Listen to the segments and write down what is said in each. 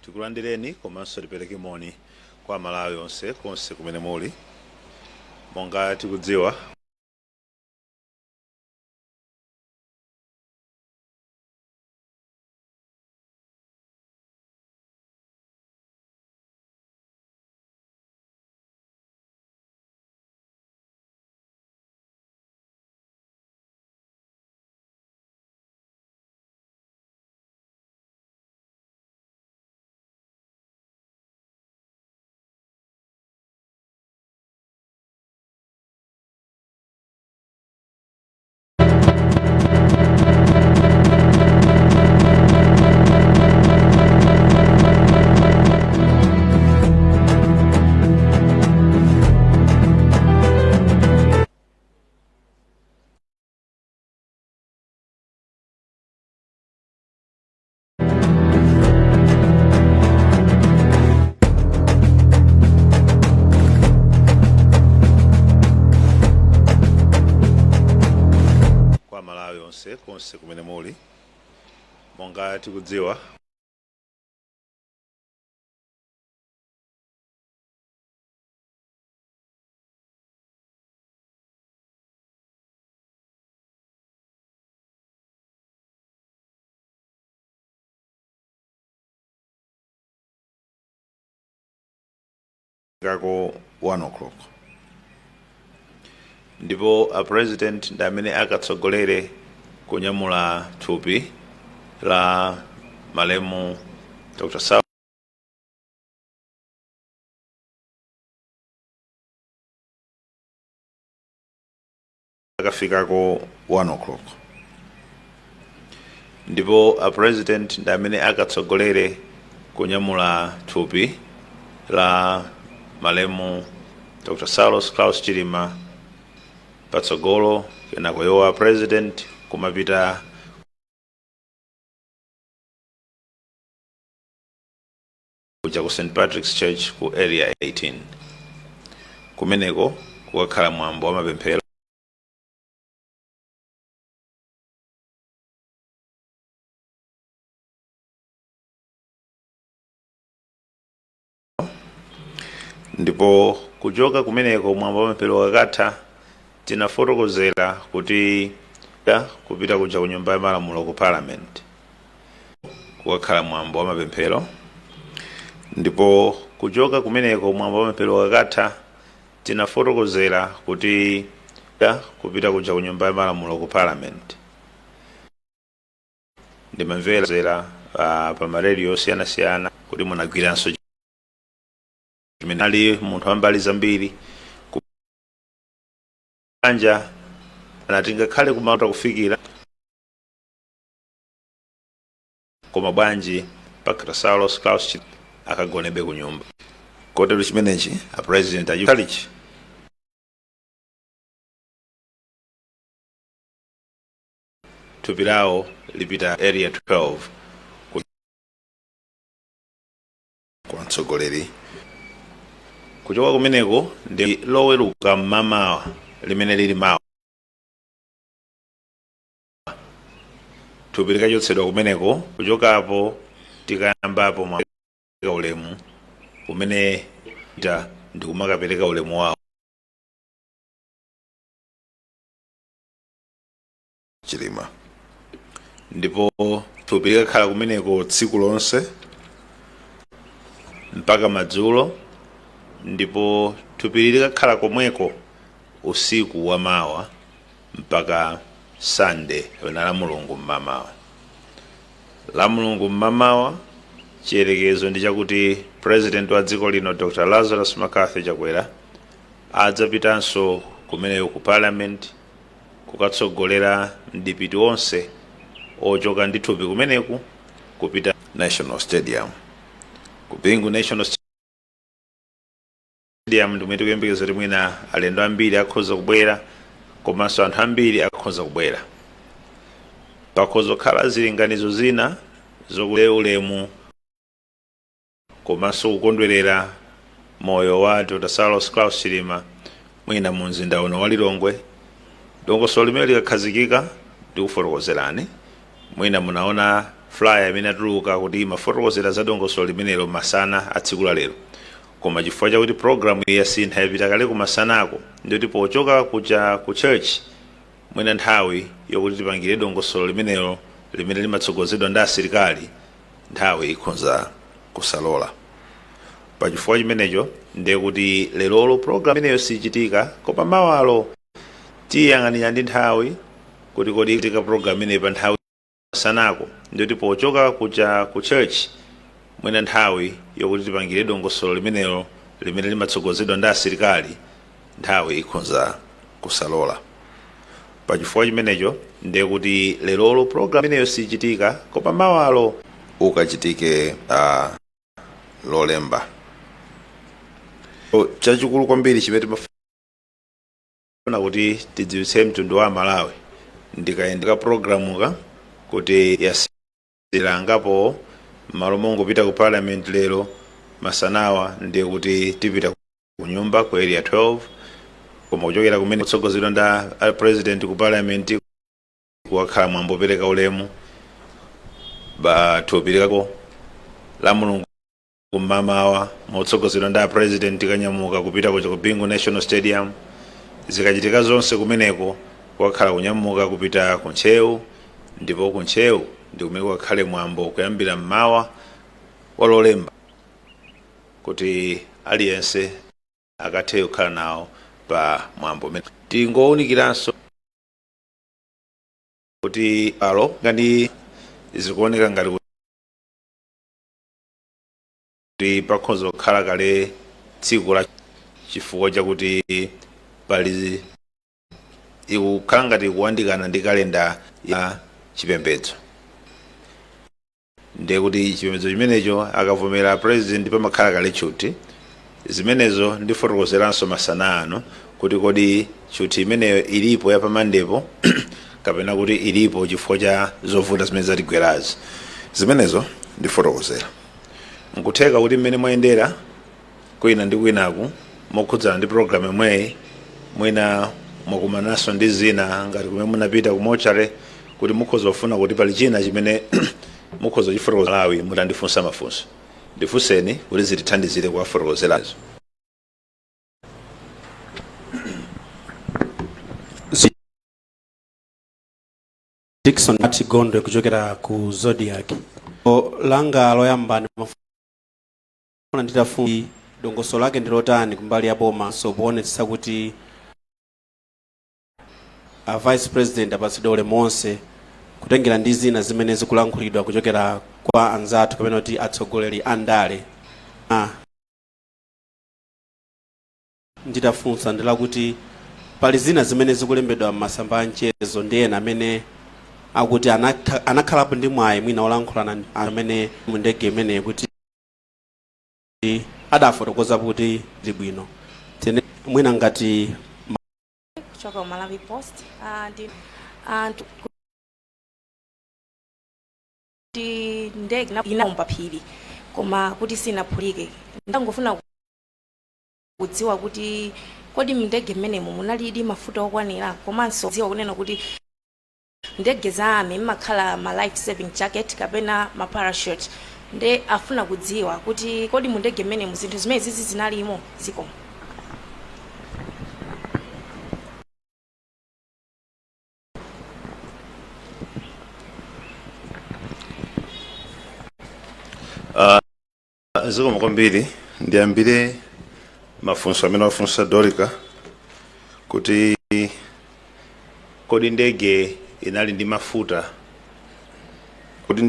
Tikulandireni komanso tipereke moni kwa Malawi onse konse kumene muli. Monga tikudziwa, kwa Malawi onse konse kumene muli, monga tikudziwa, kako 1 o'clock, ndipo a President ndi amene akatsogolere kunyamula thupi la malemu Dr. Akafikako 1 o'clock, ndipo a President ndi amene akatsogolere kunyamula thupi la malemu Dr. Saulos Klaus Chilima patsogolo, kenako iwo a President kumapita kuja ku St Patrick's Church ku Area 18. Kumeneko kukakhala mwambo wa mapemphero ndipo kuchoka kumeneko, mwambo wa mapemphero ukakatha, tinafotokozera kuti kupita kuja ku Nyumba ya Malamulo, ku Parliament, kukakhala mwambo wa mapemphero. Ndipo kuchoka kumeneko, mwambo wa mapemphero ukakatha, tinafotokozera kuti kupita kuja ku Nyumba ya Malamulo, ku Parliament. Ndimamvera pa maradio osiyanasiyana kuti munagwiranso chimene ali munthu wambali zambiri kubanja, anati ngakhale kumauta kufikira, koma bwanji pakata Saulos Klaus akagonebe ku nyumba. Kotero chimenechi a President achikalichi thupi lawo lipita Area 12 kwa mtsogoleri. Kuchoka kumeneko ndi Loweruka mmamawa limene lili mawa, thupi likachotsedwa kumeneko. Kuchokapo tikayambapo mwa ulemu kumene ita ndikumakapereka ulemu wawo Chilima. Ndipo thupi likakhala kumeneko tsiku lonse mpaka madzulo, ndipo thupi likakhala komweko usiku wa mawa mpaka Sunday kapena la Mulungu mmamawa. La Mulungu mmamawa, chiyerekezo ndi chakuti President wa dziko lino, Dr. Lazarus McCarthy Chakwera, adzapitanso kumeneko ku Parliament kukatsogolera mdipiti wonse ochoka ndi thupi kumeneku kupita National Stadium. Ku Bingu National Stadium ndimwe tikuyembekeza kuti mwina alendo ambiri akhoza kubwera, komanso anthu ambiri akhoza kubwera. Pakhoza kukhala zilinganizo zina zokuti ulemu komanso kukondwerera moyo wa Dr. Saulos Klaus Chilima mwina mu mzinda uno wa Lilongwe. Dongosolo limene likakhazikika ndikufotokozerani. Mwina munaona Flyer imene atuluka kuti imafotokozera za dongosolo limenelo masana a tsiku la lero, koma chifukwa chakuti program yasintha, yapita kale kumasanako, ndikuti pochoka kuja ku church mwina nthawi yokuti tipangire dongosolo limenelo limene limatsogozedwa ndi asilikali, nthawi ikhonza kusalola. Pachifukwa chimenecho ndiye kuti lerolo program imeneyo sichitika, koma mawalo tiyang'anira ndi nthawi kuti kodi tika program imeneyi pa nthawi sanako, ndikuti pochoka kuja ku church mwina nthawi yokuti tipangire dongosolo limenelo limene limatsogozedwa ndi asilikali, nthawi ikhonza kusalola. Pachifukwa chimenecho ndiye kuti lerolo program imeneyo sichitika, koma mawalo ukachitike Lolemba. Chachikulu kwambiri chimene timafuna kuti tidziwitse mtundu wa Malawi ndikayendeka programuka kuti yasirangapo, m'malo mongopita ku Parliament lero masanawa, ndiye kuti tipita ku nyumba ku Area 12, koma kuchokera kumene kutsogozedwa ndi a President ku Parliament kukakhala mwambo opereka ulemu bathupi likako la Mulungu kumamawa motsogozedwa ndi a President, kanyamuka kupita kuja ku Bingu National Stadium. Zikachitika zonse kumeneko, kukakhala kunyamuka kupita ku Ntcheu, ndipo ku Ntcheu ndi kumene kukakhale mwambo kuyambira mmawa wa Lolemba kuti aliyense akathe kukhala nawo pa mwambo umene. Tingowunikiranso kuti alo ngati zikuoneka ngati kuti pakhoza kukhala kale tsiku la, chifukwa chakuti pali ikukhala ngati ikuwandikana ndi kalenda ya chipembedzo, ndiye kuti chipembedzo chimenecho akavomera President pamakhala kale tchuthi. Zimenezo ndifotokozeranso masana ano kuti kodi tchuthi imeneyo ilipo yapamandepo kapena kuti ilipo chifukwa cha zovuta zimene zatigwerazi. Zimenezo ndifotokozera. Nkutheka kuti mmene mwayendera kwina ndi kwinaku mokhudzana ndi program yomweyi, mwina mwakumananso ndi zina ngati kumene munapita ku mortuary, kuti mukhoza kufuna kuti pali china chimene mukhoza kuchifotokoza Malawi mutandifunsa mafunso. Ndifunseni kuti zitithandizire kuwafotokozerazo. Dickson Ati Gondwe kuchokera ku Zodiak. O, langa loyamba ndimafuna nditafunsa dongosolo lake ndi lotani kumbali ya boma, so poonetsetsa kuti a Vice President apatsidwe ulemu onse, kutengera ndi zina zimene zikulankhulidwa kuchokera kwa anzathu kapena kuti atsogoleri a ndale. Nditafunsa ndilakuti pali zina zimene zikulembedwa m'masamba a mchezo ndi ena amene akuti anakhalapo ndi mwayi mwina olankhulana ndi anthu amene mu ndege imeneyi, kuti adafotokoza kuti ndi bwino tene mwina ngati Kuchoka ku Malawi Post. Ndi anthu kuti ndege inaomba phiri koma kuti sinaphulike. Ndangofuna kudziwa kuti kodi mndege mmenemo munalidi mafuta okwanira, komanso dziwa kunena kuti ndege za army mmakhala ma life saving jacket kapena ma parachute, nde afuna kudziwa kuti kodi mu ndege mmenemo zinthu zimene zizi zinalimo? Zikomo. Zikomo kwambiri. Ndiyambire mafunso amene wafunsa Dorika kuti kodi ndege inali ndi mafuta, kuti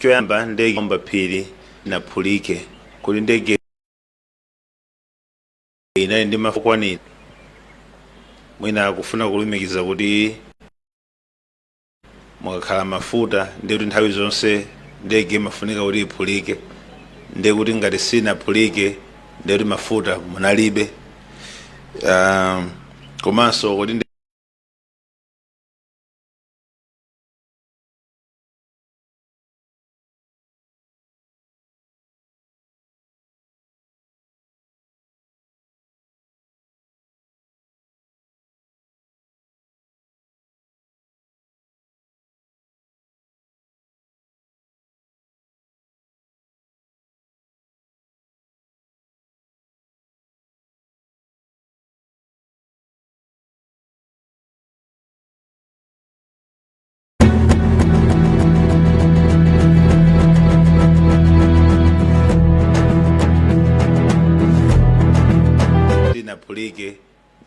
choyamba ndege omba phiri inaphulike, kuti ndege inali ndi mafuta okwanira. Mwina akufuna kulumikiza kuti mukakhala mafuta ndiye kuti nthawi zonse ndege imafunika kuti iphulike, ndiye kuti ngati sinaphulike ndiye kuti mafuta munalibe. Komanso kuti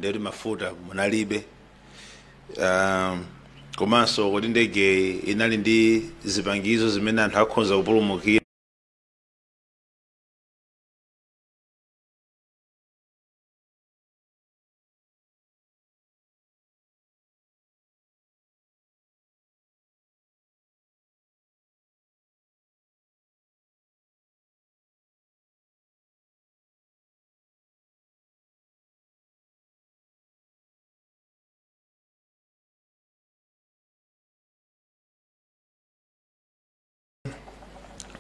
Ndiye kuti mafuta munalibe. Komanso kodi ndege inali ndi zipangizo zimene anthu akhoza kupulumukira?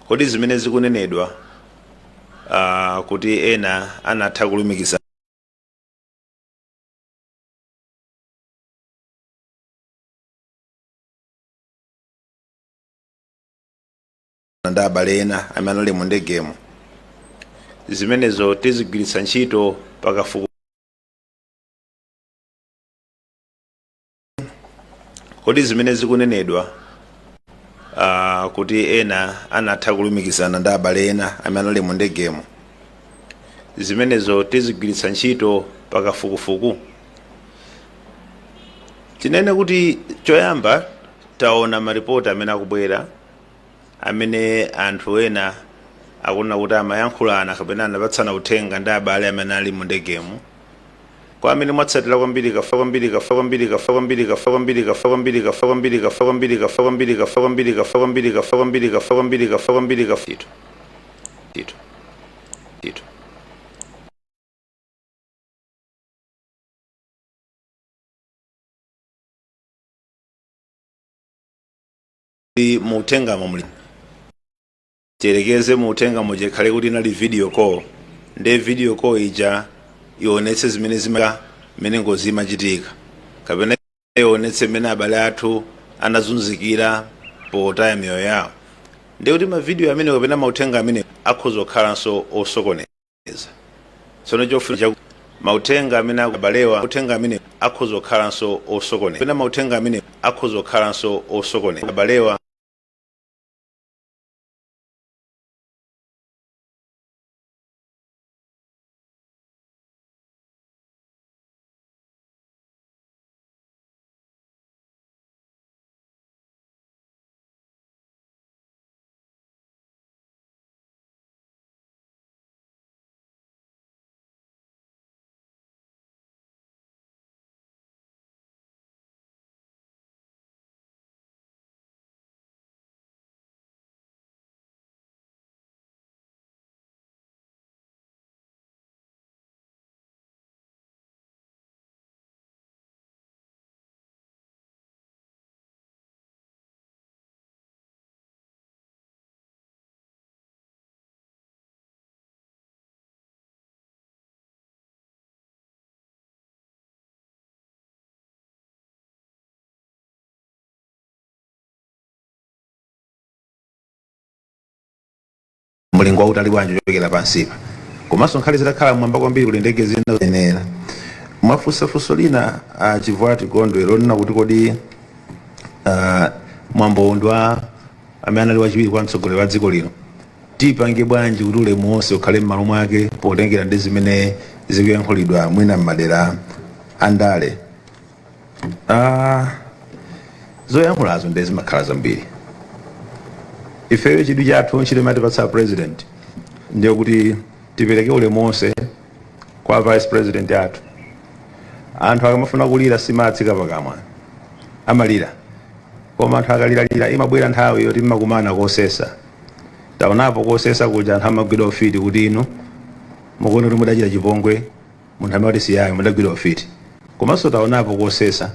Kodi zimene zikunenedwa kuti ena anatha kulumikiza ndi abale ena amene anali mu ndegemo, zimenezo tizigwiritsa ntchito pakafukufuku? Kodi zimene zikunenedwa kuti ena anatha kulumikizana ndi abale ena amene anali mu ndegemo, zimenezo tizigwiritsa ntchito pakafukufuku? Tinene kuti choyamba taona maripoti amene akubwera, amene anthu ena akunena kuti amayankhulana kapena anapatsana uthenga ndi abale amene ali mu ndegemo. Kwa amene mwatsatira kwambiri kafa kwambiri kafa kwambiri kafa kwambiri kafa kwambiri kafa kwambiri kafa kwambiri kafa kwambiri kafa kwambiri kafa kwambiri kafa kwambiri kafa kwambiri kafa kwambiri kafa kwambiri kafa tito tito tito Muutengamo muli, tiyerekeze muutengamo chikhale kuti inali video call, nde video call ija ionetse zimene zima mmene ngozi imachitika, kapena ionetse mmene abale athu anazunzikira potaya miyoyo yawo, ndiye kuti mavidiyo amene kapena mauthenga amene akhoza kukhalanso osokoneza. Tsono chofuna cha mauthenga amene abalewa, uthenga amene akhoza kukhalanso osokoneza, kapena mauthenga amene akhoza kukhalanso osokoneza abalewa. Mlingo wautali bwanji kuchokera pansipa, komanso nkhale zitakhala mwamba kwambiri kuti ndege zina zenera. Mwafunsa funso lina Chivwati Gondwe lonena kuti kodi mwambo ndi wa amene anali wachiwiri kwa mtsogoleri wa dziko lino, tipange bwanji kuti ulemu wonse ukhale m'malo mwake potengera ndi zimene zikuyankhulidwa mwina m'madera andale? Zoyankhulazo ndiye zimakhala zambiri. Ifeyo chidwi chathu, ntchito imatipatsa president, ndiyo kuti tipereke ulemu wonse kwa vice president athu. Anthu akamafuna kulira simatsika pakamwa, amalira, koma anthu akaliralira imabwera nthawi yoti mmakumana kosesa. Taonapo kosesa kuja anthu amagwidwa ufiti kuti inu mukuona kuti mudachita chipongwe munthu amati siyayo, mudagwidwa ufiti. Komanso taonapo kosesa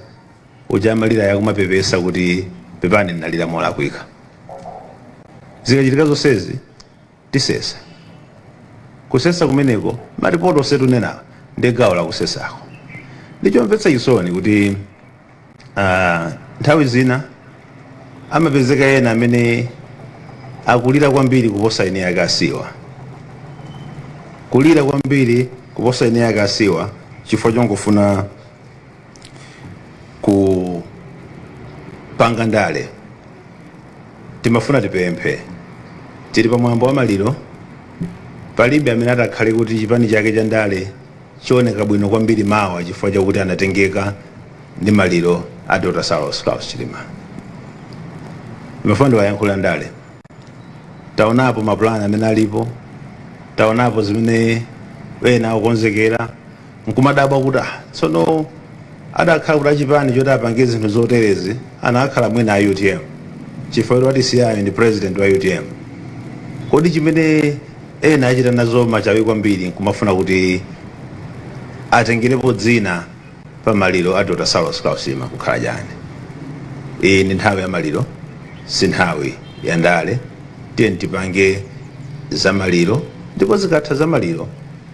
uja amalira yakumapepesa kuti pepani, ndinalira molakwika. Zikachitika zonsezi tisesa. Kusesa kumeneko, maripoti onse tunenawa ndi gawo la kusesako. Ndichomvetsa chisoni kuti nthawi zina amapezeka ena amene akulira kwambiri kuposa ine akasiwa, kulira kwambiri kuposa ine akasiwa, chifukwa chongofuna kupanga ndale. Timafuna tipemphe, tili pamwambo wa maliro, palibe amene atakhale kuti chipani chake cha ndale Chioneka bwino kwambiri mawa chifukwa chakuti anatengeka ndi maliro a Dr Saulos Klaus Chilima. Ndimafuna ndiwayankhula ndale. Taonapo mapulani amene alipo, taonapo zimene ena akukonzekera, nkumadabwa kuti ah, tsono adakhala kuti achipani choti apange zinthu zoterezi anakhala mwina a UTM, chifukwa kuti watisiyayo ndi president wa UTM. Kodi chimene ena achita nazo machawi kwambiri nkumafuna kuti atengerepo dzina pa maliro a Dr Saulos Klaus Chilima kukhala chani? Iyi ndi nthawi ya maliro, si nthawi ya ndale. Tiye tipange za maliro, ndipo zikatha za maliro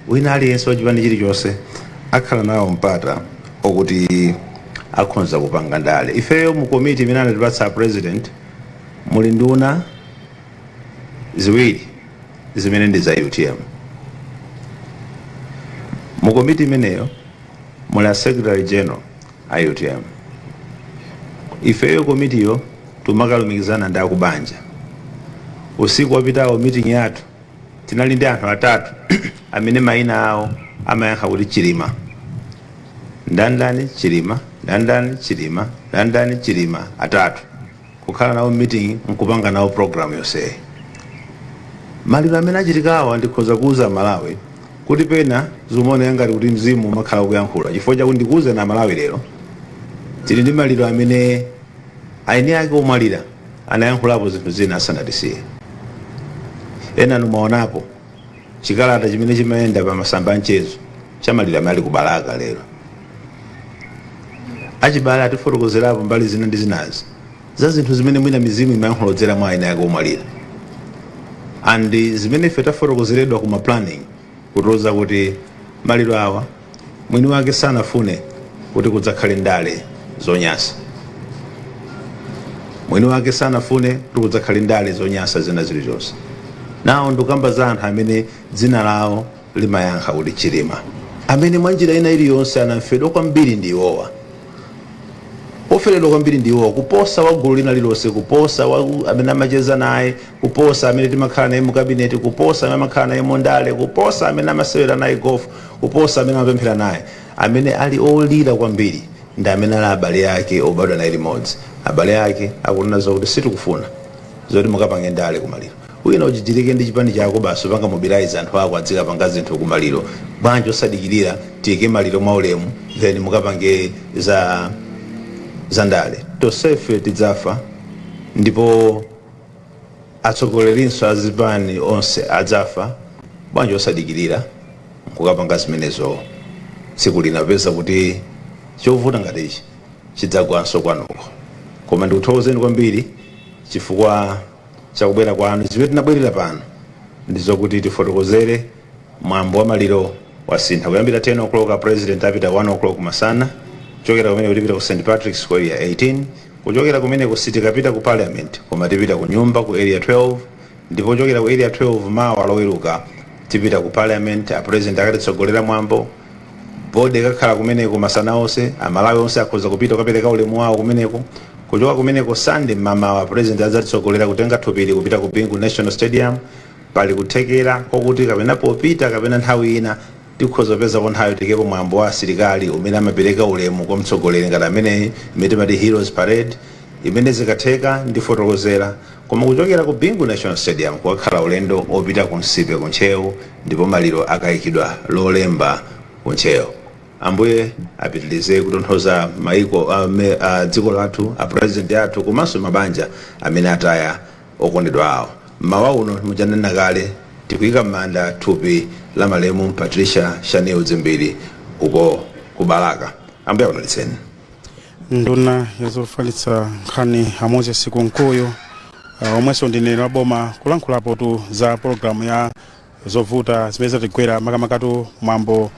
wina aliyense wachipani chilichonse akhala nawo mpata okuti akhonza kupanga ndale. Ifeyo mu komiti imene anatipatsa president muli nduna ziwiri zimene ndi za UTM. Mu komiti imeneyo muli a secretary general a UTM. Ifeyo komitiyo tumakalumikizana ndi akubanja. Usiku wapitawo meeting yathu tinali ndi anthu atatu amene mayina awo amayankha kuti Chilima. Ndandani Chilima, ndandani Chilima, ndandani Chilima, atatu kukhala nawo meeting nkupanga nawo program yonseyi. Maliro amene achitikawa, ndikhoza kuuza Malawi kuti pena zimaoneka ngati kuti mzimu umakhala kuyankhula, chifukwa chakuti ndikuuze na Malawi, lero tili ndi maliro amene aini ake omwalira anayankhulapo zinthu zina asanatisiye. Ena numaonapo chikalata chimene chimayenda pa masamba a mchezo cha maliro amene ali ku Balaka lero. Achibale atifotokozerapo mbali zina ndi zinazi za zinthu zimene mwina mizimu imayankhula kudzera mwa aini ake omwalira, and zimene ife tafotokozeredwa kuma planning kutiuza kuti maliro awa mwini wake sanafune kuti kudzakhale ndale zonyasa. Mwini wake sanafune kuti kudzakhale ndale zonyasa zina zilizonse. Nawo ndikukamba za anthu amene dzina lawo limayankha kuti Chilima, amene mwa njira ina iliyonse anamfedwa kwambiri ndi iwowa, oferedwa kwambiri ndi iwowa kuposa wa gulu lina lilonse, kuposa wa amene amacheza naye, kuposa amene timakhala naye mu kabineti, kuposa amene amakhala naye mondale, kuposa amene amasewera naye golf, kuposa amene amapemphera naye. Amene ali olira kwambiri ndi amene ali abale ake obadwa naye limodzi. Abale ake akunena zokuti sitikufuna zoti mukapange ndale kumaliro. Wina uchichirike ndi chipani chako basi, upanga mobilize anthu ako adzikapanga zinthu kumaliro. Bwanji osadikirira tiyike maliro mwaulemu, then mukapange za ndale? Tonsefe tidzafa, ndipo atsogolerinso azipani onse adzafa. Bwanji osadikirira nkukapanga zimenezo tsiku lina, peza kuti chovuta ngati ichi chidzagwanso kwanuko? Koma ndikuthokozeni kwambiri chifukwa chakubwera kwanu. Zimene tinabwerera pano ndizokuti tifotokozere mwambo wa maliro wasintha. Kuyambira 10 o'clock a president apita 1 o'clock masana. Kuchokera kumene tipita ku St Patrick's ku Area 18. Kuchokera kumene sitikapita ku Parliament, koma tipita ku nyumba ku Area 12, ndipo kuchokera ku Area 12 mawa Loweruka tipita ku Parliament. A president akatitsogolera mwambo, body ikakhala kumeneko masana onse. Amalawi onse akhoza kupita kukapereka ulemu wawo kumeneko. Kuchoka kumeneko, Sunday mmamawa president adzatitsogolera kutenga thupili kupita ku Bingu National Stadium. Pali kuthekera kokuti kapena popita kapena nthawi ina tikhoza kupezako nthawi tikepo mwambo wa asilikali umene amapereka ulemu kwa mtsogoleri ngati ameneyi, imene timati Heroes Parade, imene zikatheka ndifotokozera. Koma kuchokera ku Bingu National Stadium kukakhala ulendo opita ku Nsipe ku Ntcheu, ndipo maliro akayikidwa Lolemba ku Ntcheu. Ambuye apitirize kutonthoza maiko, dziko lathu, a president athu, komanso mabanja amene ataya okondedwa awo. Mmawa uno, muchanena kale, tikuyika m'manda thupi la malemu Patricia Shanil Dzimbiri uko ku Balaka. Ambuye akudalitseni. Nduna yazofalitsa nkhani a Moses Kunkuyu, omwenso ndi mneneri wa boma, kulankhulapo tu za pologalamu ya zovuta zimene zatigwera, makamakatu mwambo.